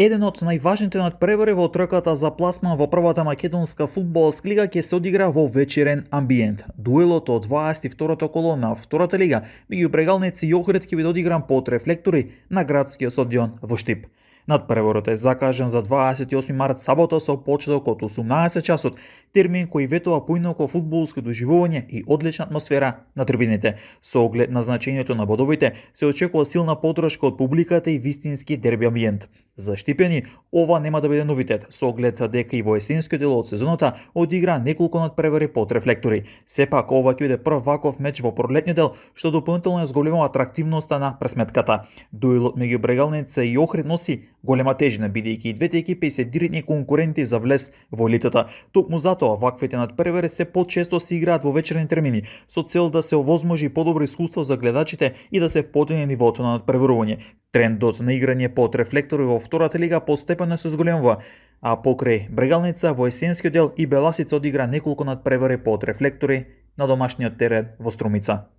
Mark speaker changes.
Speaker 1: Еден од најважните надпревари во трката за пласман во првата македонска фудбалска лига ќе се одигра во вечерен амбиент. Дуелот од 22-то коло на втората лига меѓу Брегалници и Охрид ќе биде одигран под рефлектори на градскиот стадион во Штип. Надпреварот е закажан за 28 март сабота со почеток од 18 часот, термин кој ветува поинако фудбалско доживување и одлична атмосфера на трибините. Со оглед на значењето на бодовите, се очекува силна поддршка од публиката и вистински дерби амбиент. За штипени, ова нема да биде новитет, со оглед дека и во есенскиот дел од сезоната одигра неколку надпревари под рефлектори. Сепак ова ќе биде прв ваков меч во пролетниот дел, што дополнително зголемува атрактивноста на пресметката. Дуелот меѓу Брегалница и Охрид носи голема тежина, бидејќи и двете екипи се директни конкуренти за влез во елитата. Токму затоа ваквите надпревари се почесто се играат во вечерни термини, со цел да се овозможи подобро искуство за гледачите и да се подигне нивото на надпреварување. Трендот на играње под рефлектори во втората лига постепено се зголемува, а покрај Брегалница во есенскиот дел и Беласица одигра неколку надпревари под рефлектори на домашниот терен во Струмица.